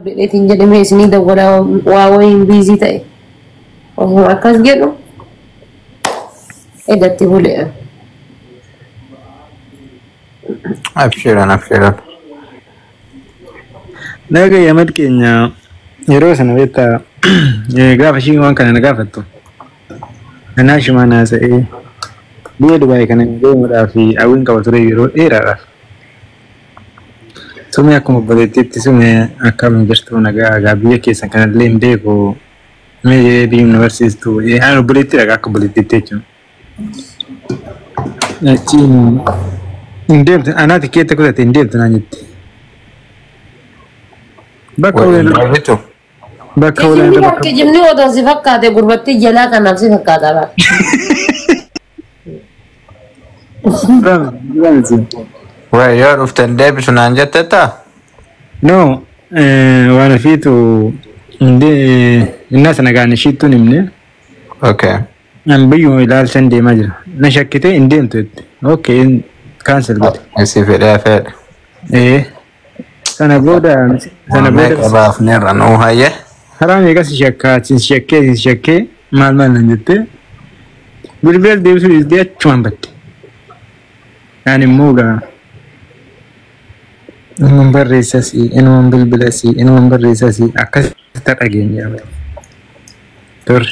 Jedheetiin jedhamee isinii dawwalaa waa wayiin biizii ta'e. Osuma akkas jedhu edatti bule. Abshiran abshiran. Naga Ahmad keenya yeroo sana beektaa, gaafa ishiin waan kana na gaafattu. Anaa shumaan haasa'ee biyya Dubaay kana deemuudhaaf hawwiin qaba ture yeroo dheeraadhaaf. Sumee akkuma obboleettiitti sumee akkam jirtu, nagaa egaa biyya keessan kanallee hin beeku, mee biyya nu barsiistu, haan obboleettiidha, akka obboleettiitti jechuudha. Achiin hin deemtu, anaa tikeetta kutate, hin deemtu naan jette. Bakka Waliin uleen deebitu. Bakka uleen Kijibni bakka kijibni otoo si fakkaate gurbattii jalaa kanaaf si fakkaata bara. Wai yoo dhuftan deebisu naan jettettaa? No, waan ofiitu innaa sana gaan ishiittuu hin himne. Okay. An biyyuma ilaalchan deemaa jira. Na shakkitee hin deemtu jette. Okay, cancel godhe. Isi fedhee fedhe. Sana booda sana Meeqa booda baafneerra nuu hayyee? Karaa meeqas si shakkaa, si shakkee, si shakkee, maal maal nan jettee bilbila deebisuu dhiistee achumaan badde. Ani immoo gaa inuman barreessas, inuman bilbilas, inuman barreessas, akkasitti dhageenya turre.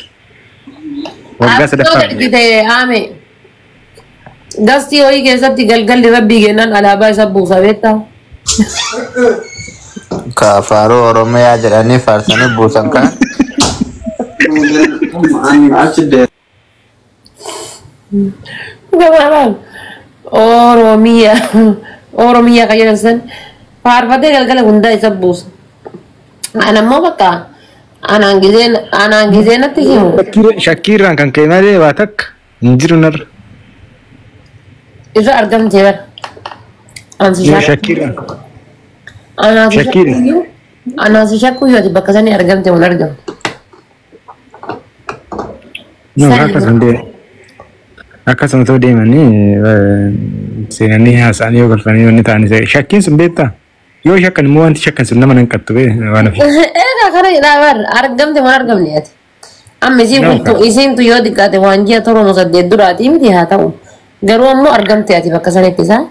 Waggaa Akkoo sadaffaa. argite aame. Gastii horii keessatti galgalli rabbii kennaan alaabaa isa buusa beektaa? Ka faaruu Oromiyaa jedhanii faarsanii buusan kan. Achi deema. Gabaabaan Oromiyaa Oromiyaa kan jedhan san faarfatee galgala hundaa isa buusa. Ana immoo bakka anaan gizeen natti himu. Shakkiirraan kan ka'e malee waa takka hin jiru narra. Irra argamtee bara. Ansi Yoo shakku. shakkiirraan. Anaan si Shakkiirra. shakkuyyuu. Anaan si shakkuyyuu, ati bakka sanii argamte mun argamte. No, Sani akkasuma deema. Akkasuma otoo deemanii seenanii haasa'anii yoo galfanii wanni ta'anii shakkiin sun beektaa? Yoo shakkan immoo wanti shakkan sun nama nan qattu bee waan ofii. Egaa kana jedhaa bar, argamte mun argamne ati. Amma isiin No, kun isiintu yoo xiqqaate waan ji'a 7 moo 8 duraatii miti haa ta'u. Garuu ammoo argamte ati bakka sanitti isaa.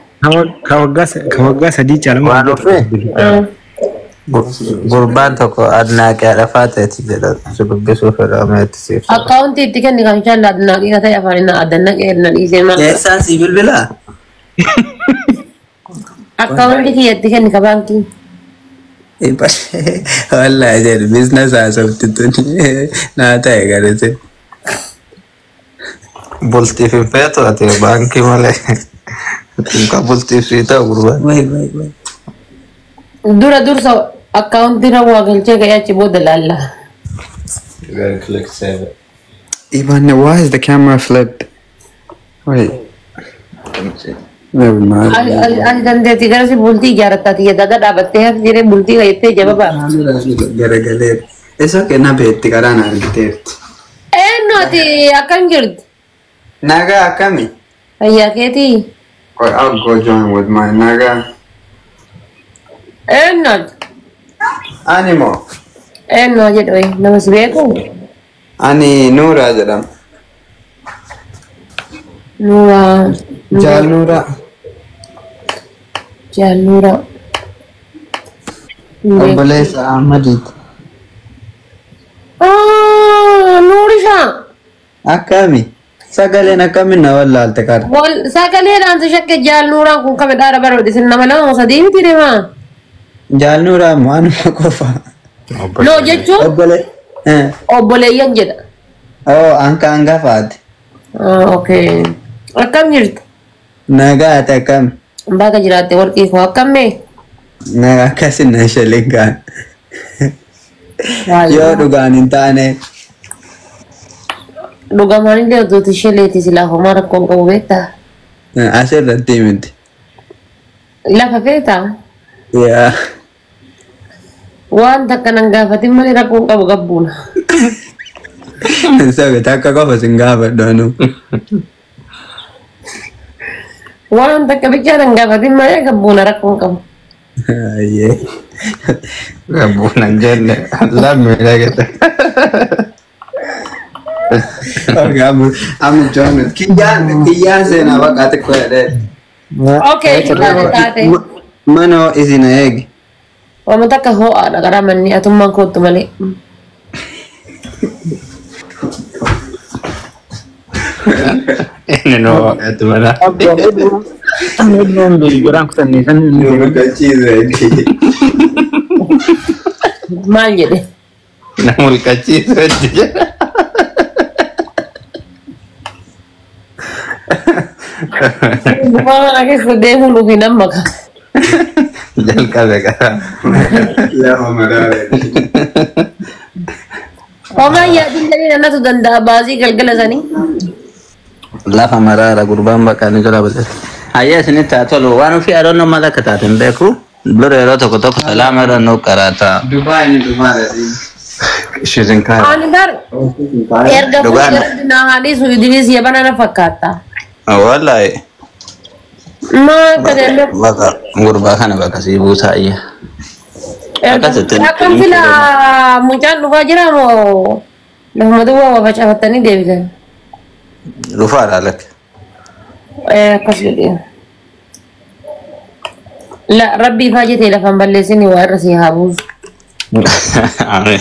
Ka waggaa 3 caalama. Waan ofii. Gurbaan tokko adnaaqee dhafaa ta'eeti jedha, si dubbisuu fedha ameetti siif. Akkaawuntii itti kenni kan inshallah adnaaqii ka ta'e afaan inni addannaqee na dhiisee maal. Eessaan si bilbilaa? Akkaawuntii kiyya itti kenni ka baankii. Wallahi jedhu, business haasofti tuni naa ta'e garese. Bultiif hin feetu ati baankii malee. Ka bultiif sii ta'u gurbaan. Wai wai wai. Dura dursa akkaawuntii irra waa galchee ka'ee achi booda laalla. You gotta click save it. Ivan, why is the camera flipped? Wait, Let me see. Never mind. Ati dandeettii gara si bultii ijaarratta, ati dada dhaabattee hafi jiree bultii kayettee jaba. Garagaleera. Isa kenna beetti karaan argiteerti. Eenyu ati, akkam jirti? Nagaa, akkami? Fayyaa keetii? Wait, I'll go join with my nagaa. Eenyu ati? Ani moo? Eenyu jedhu nama si beeku? Ani Nuuraa jedhama. Nuuraa. Jaal Nuuraa. Jaal Nuuraa. Obboleessa Ahmadiiti. Nuurishaa. Akkami? Sagaleen akkamiin na wallaalte kana? Wal sagaleedhaan si shakke, Jaal Nuuraan kun kame dhaara bara isin nama lama moo sadii miti deemaa? Jaal Nuuraa moo anuma qofa? No jechuun Obbole. Obboleeyyan jedha. Oh, anka hangafaati. Ah, okay. Akkam jirtu? Nagaati, akkami? Baga jiraatte warqii koo, akkam mee? Nagaa, akkasin na shalingaan. Yoo dhugaan hin taane. Dhugamaan illee otuuti sheleeti silaa homaa rakkoon qabu beektaa? Asirratti miti. Lafa feetaa? Yaa. Waan takka nan gaafatin malee rakkoon qabu gabbuuna. Sabe takka qofa sin gaafadhu anu. Waan takka bichaa nan gaafatin malee gabbuuna, rakkoon qabu. Ayyee. Buunan jenne lammii dhagete. Okay, amma joon kiyyaan kiyyaan seenaa bakka xiqqoo jedhee. Okay, taate taate. Mana isin eegi. Wama takka ho'aadha karaa manni atummaan koottu malee. Inni nu waaqatti mana. Garaan kutannee kan Mulkachiise. Maal jedhe? Na mulkachiisu jedha. Gufaa mana keessa deemuun ofii nan maka. Jalqabe karaa. Lafa madaala. Homaa yaadin jedhee nannatu danda'a baasii galgala sanii. Lafa maraara gurbaan bakka inni jala bate. Hayya isinitti haa tolu waan ofii adoon maal akka taate hin beeku. Dura yeroo tokko tokko salaama irra nu qaraata. Dubai ni Dubai. She's in Cairo. Ani bar erga Dhugaan. fuudhee naa haadhiisu Idris yabana na fakkaata. Wallahi. Maa akka jedhu. Bakka gurbaa kana bakka sii buusaa iyya. Akkasitti. Akkam sila mucaan dhufaa jira moo lafuma duwwaa waa facaafattanii deebisan? Dhufaadha lakki. Akkas jedhee. La rabbii faa jetee lafaan balleessini waa irra si haa buusu. Amiin.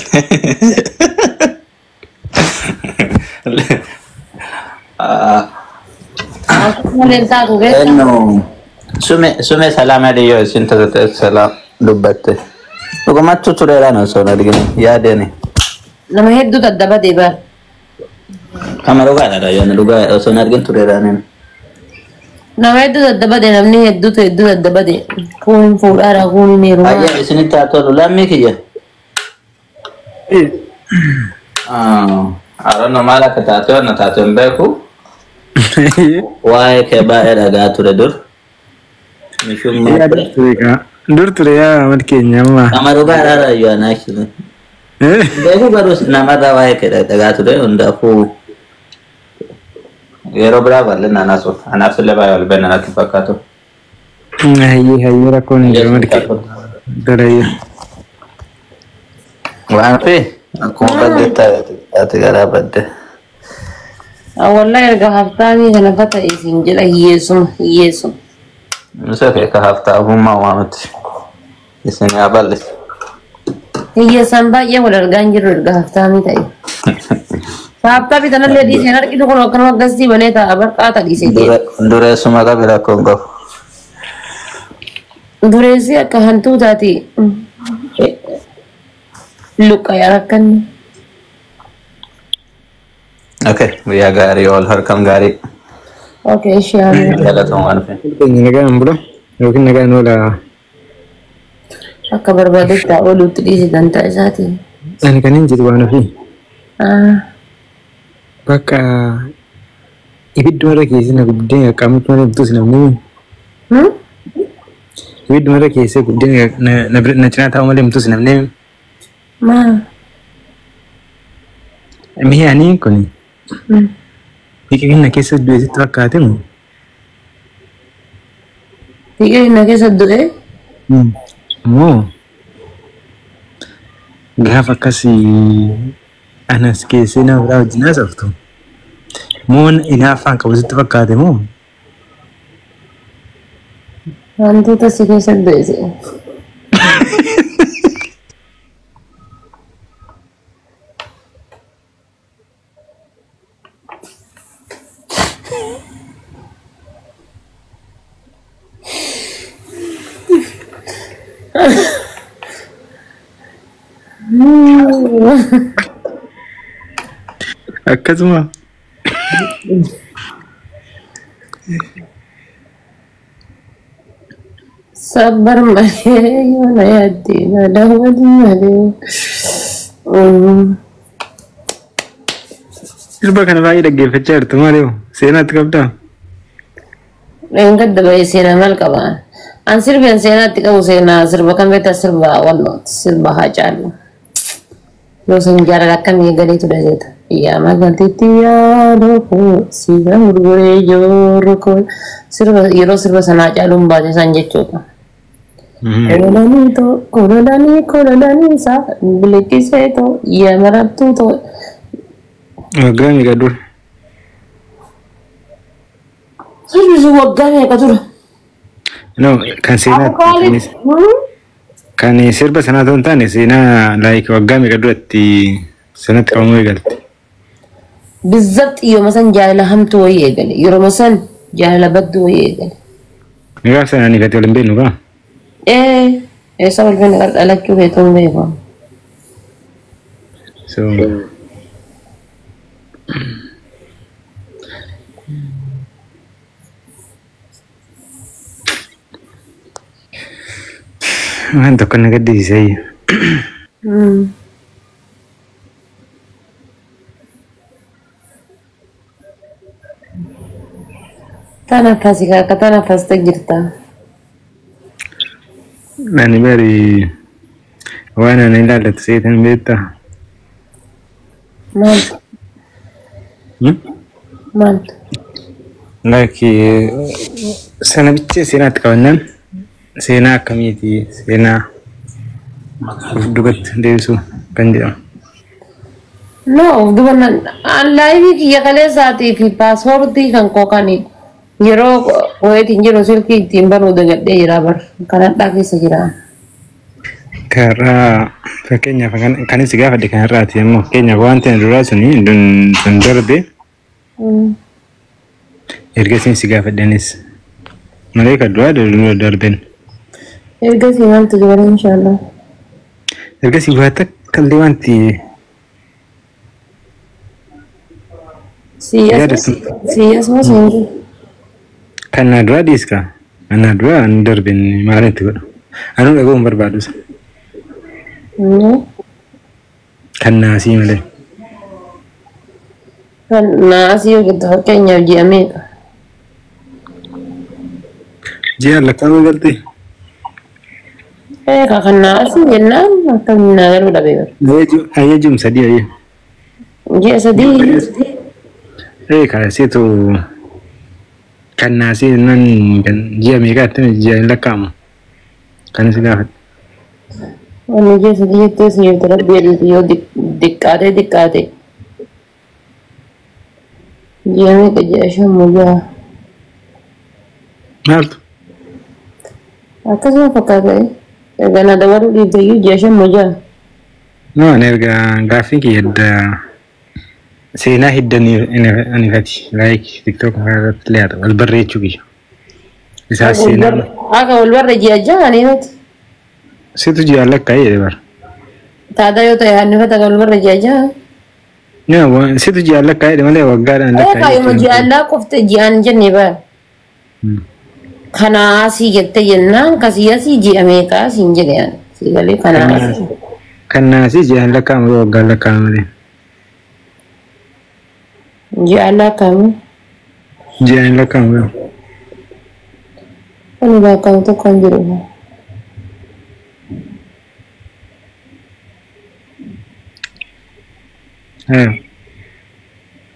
Malee hin taatu keessa. Ennu sume sume salaama dhiyyoo isin tatate salaam dubbatte. Dhugumattu tureeraan osoo hin argine yaadeni. Nama hedduu daddabatee bara. Kama dhugaadha yoon dhugaa osoo hin argin tureeraan. Nama hedduu daddabate namni hedduutu hedduu daddabate. Kun fuudhaadha kun hin heerumaa. Ayyaa isinitti haa tolu lammii kiyya. Arono maal akka taate waan taate hin beeku. Waa'ee kee baay'ee dhagaa ture dur. Mishummaa ture. Dur ture yaa Ahmad keenya amma. Kama dhugaadha yoon actually. Beeku garuu namarraa waa'ee kee dhagaa ture hundaafuu yeroo biraa bal'inaan asuuf anaaf illee baay'ee wal beekna natti fakkaatu. Hayyee hayyee rakkoon hin jiru Ahmad keenya. Darayya. Waan fi akkuma badde ati garaa badde. Wallahi erga haftaanii kana fata isin jedha hiyyeessuma hiyyeessuma. Musa kee ka haftaafummaa waamatti. Isin haa bal'isu. Hiyyeessaan baay'ee wal argaa hin jirru erga haftaanii ta'e. Saaptaa bitanallee dhiiseen argitu kun akkanuma akkasii banee taa'a barqaata dhiisee deema. Dureessuma qabi rakkoon qabu. Dureessi akka hantuutaati. Luqqa yaa rakkanne. Okay, guyyaa gaarii ool harkam gaarii. Okay, ishee haa Galatoon waan fi. Keenya nagaan bula yookiin nagaan oola. Akka barbaadetti haa ooluutti dhiisi dantaa isaatiin. Ani kan hin jiru waan ofii. Bakka ibidduma irra keessee na gubdee qaqqaamutti malee bituu si namni. Ibidduma irra keessee gubdee na cinaa taa'u malee bituu si namni. Maa? Mi'i ani kun biqilina keessa du'e sitti fakkaate moo? Biqilina keessa du'e? Moo gaafa akkas anas keessee nama biraa wajjin haasoftu moo hinaaffaan qabu sitti fakkaate moo? Wantoota si keessa du'e si'a. Akkasuma. Sabar malee yoo na yaadde na daawwati malee. Sirba kana baay'ee dhaggeeffachaa jirtu maali hoo? Seenaatti qabdaa? Gadda ba'ee seenaa maal qaba? An sirbi an seenaatti qabu seenaa sirba kan beektaa sirba wallooti sirba Haacaaluu. Yoo san jaalala akkamii eegalee ture seeta. Yaa magaaltitti yaada koo siga gurguree joorru koo sirba yeroo sirba sana Haacaaluun baase san jechuudha. Kololanii too kololanii kololanii isaa biliqisee too yaa marattuu too. Waggaa meeqa dura? Sirbi sun waggaa meeqa tura? No, kan seenaatti. Kan sirba sanaa otoo hin taane seenaa like waggaa meeqa duratti sanatti qabamuu eegalte. Bizzabxi yeroo san jaalala hamtuu wayii eegale. Yeroo san jaalala badduu wayii eegale. Gaafa sana ani gati wal hin beeknu kaa? Ee, eessa wal beeknu dhalachuu keetuu hin beeku. So waan tokko na gaddisiisee. Tana fasi akka tana fasta jirta. Ani bari waan ani ilaallatu seetan beektaa? Maaltu? Maaltu? Like sana bicha seenaatti qabannaan seenaa akkamiiti seenaa of duubatti deebisuu kan jedhamu. No, of duuba an live kiyya kaleessaatii fi paaspoortii kan koo kan yeroo wayiitiin jiru silkii ittiin banuu dagadhee jira bar kan hadhaa keessa jira. Karaa fakkeenyaaf kan isin gaafadhe kanarraati ammoo fakkeenyaaf wanti ani duraa suni sun darbe ergasii si gaafadhanis malee kan duraa darben. Ergasii maaltu jira inshaallah. Ergasii waa takka illee wanti Siyyas moo siin jiru? Kan na duraa dhiiska. Kan na duraa ani darben maal itti godhu. Anuu dhaga'uu hin barbaadu isa. Kan naasii malee. Kan naasii yoo jettu fakkeenyaaf ji'a meeqa? Ji'a lakkaa'uu galtee? Ee kan naasii jennaan akkam naa galuu dhabee bara. Ayyee ji'um sadii ayyee. Ji'a sadii. Ee kaasitu kan naasii jennaan kan ji'a meeqaatti ji'a hin lakkaa'amu. Kan si gaafadhe. Wanni ji'a sadii jettee si jirtu rabbi jedhiiti yoo diqqaatee diqqaate. Ji'a meeqa ji'a shan moo ja'a? Maaltu? Akkasuma fakkaata. Erga na dabaluu dhiifte iyyuu ji'a shan moo ja'a? No, ani erga gaaffiin kiyya edda seenaa hidda anifati like TikTok irratti illee haa ta'u wal barreechuu kiyya. Isaa seenaa. Akka wal barre ji'a ja'a anifati. Situ ji'a lakkaa'ee jedhe bara. Taadaa yoo ta'e anifata wal barre ji'a ja'a. No, situ ji'a lakkaa'ee jedhe malee waggaadhaan Ee lakkaa'ee. kaayuma ji'aan lakkoofte ji'aan jenne bara. Kanaa asii jette jennaan kasii asii ji'a meeqaa siin jedhe ani. Sii galee kanaa asii. Kan naasii ji'aan lakkaa'amu yoo waggaan lakkaa'amu malee. Ji'aan lakkaa'amu. Ji'aan lakkaa'amu yoo. Ani lakkaa'amu tokko hin jiru.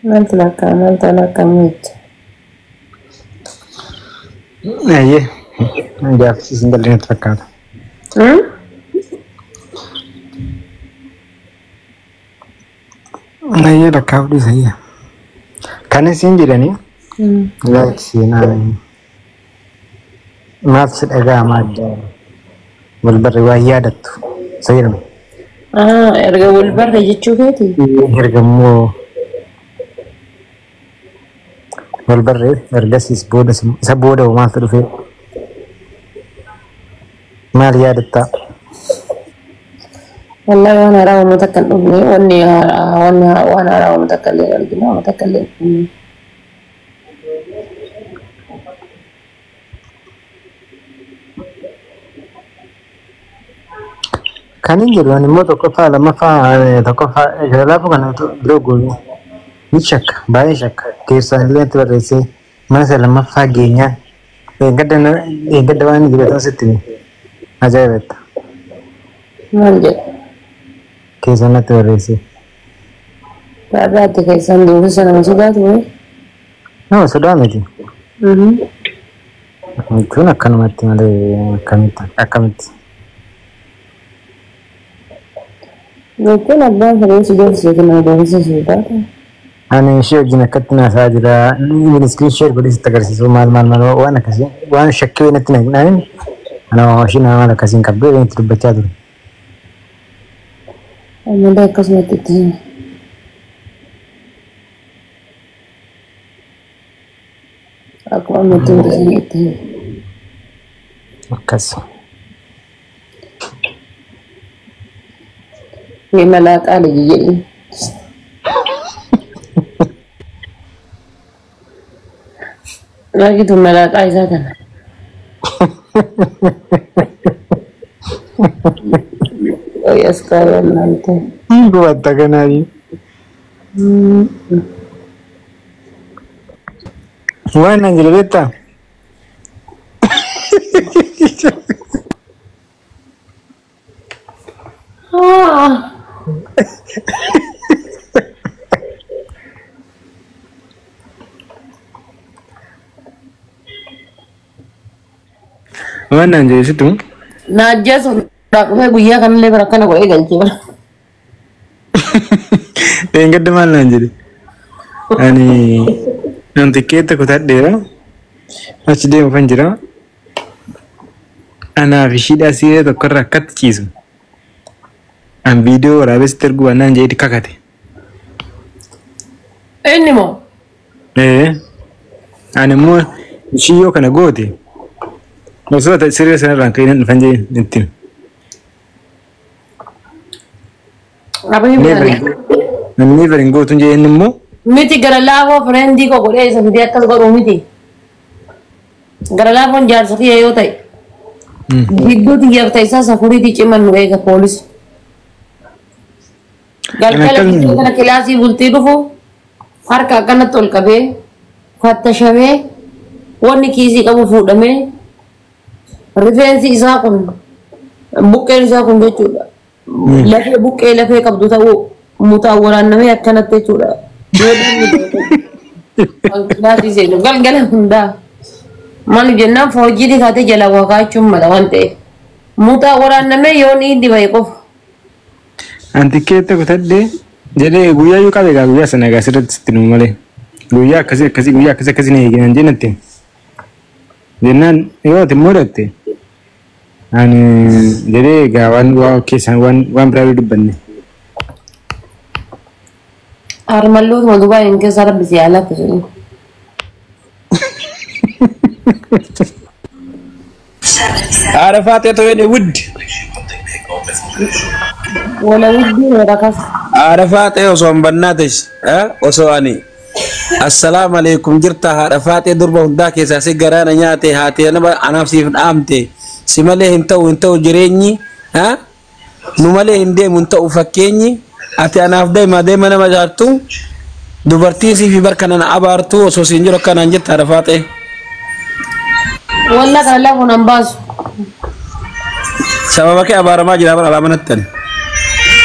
Maaltu lakkaa'ama maaltu lakkaa'amu jecha. Ayyee gaaffisiis hin galle natti fakkaata. Ayyee lakkaa'uu dhiisa ayyee. Kan isin jedhanii like seenaa maal si dhaga'ama adda wal barre waan yaadattu isa jedhama. Erga wal barre jechuu keeti? Erga immoo wal barre ergasiis booda isa booda hoo maaltu dhufee maal yaadattaa? Wallahi waan haaraa uummata akka hin dhufne wanni haaraa wanni waan haaraa uummata akka illee argina uummata akka illee hin dhufne. Kan hin jedhu ani immoo tokkoffaa lammaffaa tokkoffaa jalaafu kana biroo goonu ni shakka baay'ee shakka keessaan illee itti barreessee mana isa lammaffaa geenyaa eeggadda waan inni jedhu sitti hime ajaa'ibetta Maal jedhu? keessaan natti barreessee. Baadhaatti keessaan duubisa nama sodaatu moo? No sodaa miti. Jechuun akkanumatti malee akkamitti akkamitti. Jechuun abbaan fedhee si doorsise nama doorsisuu taate. Ani ishee wajjin akkatti naasaa jira. Inni iskiriin sheer godhee sitti agarsiisu maal maal maal waan akkasii waan shakkii wayii natti naqnaan ana ishee nama maal akkasii hin qabdu itti dubbachaa ture. Ammallee akkasumatti itti himi. Akkuma ammatti hunda sana itti himi. Akkas. Mee malaaxaa liji jedhi. Argitu malaaxaa isaa kana. Oyi as kaawwan naante. Gubatta kanaayi. Waan naan jedhe beektaa? Waan naan jedhe situ. Naajjaa sun dhufee guyyaa kanallee bara akkana godhee galchee bara. Dheengadda maal naan jedhe? Ani nan tikkeetta kutadheera. Achi deemuufan jira. Anaaf ishiidhaa siree tokkorra akkatti ciisu. An viidiyoo waraabee sitti erguu baannaan jedhee kakate. Inni moo? Ee. Ani immoo ishii yoo kana goote osoo siree sanarraan ka'ee nan dhufan jedhee itti. Abanii Namni bari hin gootu jedhee inni immoo Miti gara laafoo fireendii koo godhee isa fidee akkas godhuu miti. Gara laafoon jaarsa kiyya yoo ta'e. Gidduu xiyyaaf ta'e isaa safuriitii ciman nu eega poolisi. Galgala kana kilaasii bultii dhufu harka akkanatti ol qabee fattashamee wanni kiisii qabu fuudhamee rifeensi isaa kun buqqeen isaa kun jechuudha. Lafee buqqee lafee qabdu ta'uu mutaan waraannamee akkanatti jechuudha. Kilaasii seenu galgala hundaa. Maaliif jennaan foorjiitii kaatee jala waa kaachuun mala waan ta'eef. Mutaan waraannamee yoo ni dibaye qofa. An tikkeetta kutadhee jedhee guyyaa yoo qabe egaa guyyaa sana egaa sirriitti sitti numu malee. Guyyaa akkasii akkasii guyyaa akkasii akkasii na eeginan jennatti. Jennaan yoo ati immoo dhatte ani jedhee egaa waan waa keessaan waan waan biraa dubbanne. Armalluutuma Dubaayin keessa rabbi si haa laaffisu. Haadha Faaxee ta'ee wuddi. Wala wuddii rakas. Haadha Faaxee osoo hin bannaates osoo ani assalaamu alaikum jirta haadha Faaxee durba hundaa keessaa si garaana nyaate haatee nama anaaf siif dhaamte si malee hin ta'u hin ta'u jireenyi nu malee hin deemu hin ta'u fakkeenyi ati anaaf deema deema nama jaartu dubartiin siifi barka nana abaartu osoo siin jiru akkanaan jetta haadha Faaxee. Walla kana lafuun hin baasu. Sababa kee abaaramaa jira bara alaa manatti.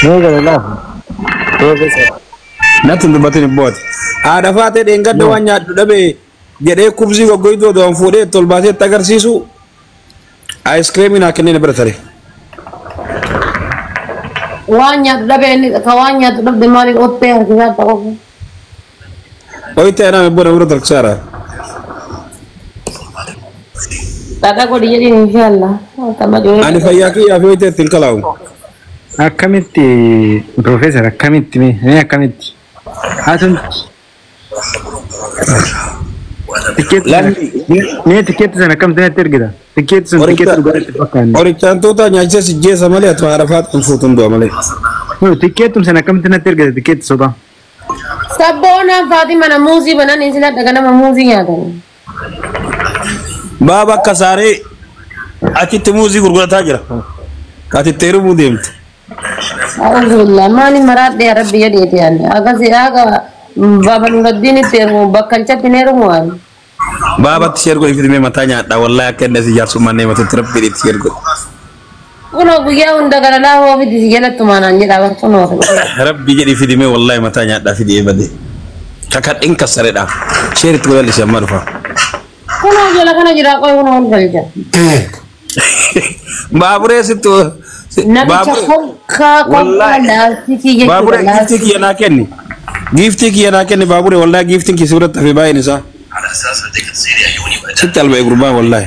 Mee gara laafu. Natti hin dubbatin hin boote. Haadha Faaxee dheengadda waan nyaadhu dhabee jedhee kubsii goggoituu odoo hin fuudhee itti ol baasee itti agarsiisu aayiskiriimii naa kennee na bira tare. Waan nyaatu dhabee inni ka waan nyaatu dhabde maaliif ottee harkisaa ta'u. Oyitti anaa booda bira tarkisaara. Dhadhaa godhi jedhiin inshallah. Akkama jiru. Ani fayyaa kiyyaa fi oyitti ittiin kalaawu. Akkamitti Profeesar akkamitti mee mee akkamitti? Haatun mee tikkeetti sana akkamitti natti ergita? Tikkeetti sun tikkeetti dhugaatti fakkaanne. Qorichaantoota nyaachisa si jeessa malee ati haadha Faaxee fuutuun du'a malee. Tikkeettum sana akkamitti natti ergita tikkeetti sobaa? Sabboonaan Faatima na muuzii banan isin hadha ganama muuzii nyaatan. Baaba akka saaree achitti muuzii gurgurataa jira. Ati heerumuu deemte. Alhamdulillah maali maraadhe rabbi jedheeti yaanne akkasii akka baaba Nuraddiin itti heerumu bakkalchatti hin heerumu waan. Baabatti ishee ergoo ifitmee mataa nyaadha wallahi akka inni asii jaarsummaa nama matutti rabbi itti ergo. Kunoo guyyaa hunda gara laafoo fidi si jalattumaa naan jedha bar kunoo. Rabbi jedhi fidimee wallahi mataa nyaadha fidee bade. Kakadhin kasareedha. Sheer itti godhalli amma dhufa. Kunoo jala kana jira qoy kun ol galcha. Baaburee sittu. Namicha konkaa konkaa Wallaahi. laastikii jechuudha Baaburee giiftii laastikii. kiyya naa kenni. Giiftii kiyya naa kenni baaburee wallaahi giiftiin kiyya si biratti hafe baay'een isaa. Sitti alba'e gurbaan wallaahi.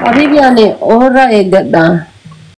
Habiibi ani ofirraa eeggadha.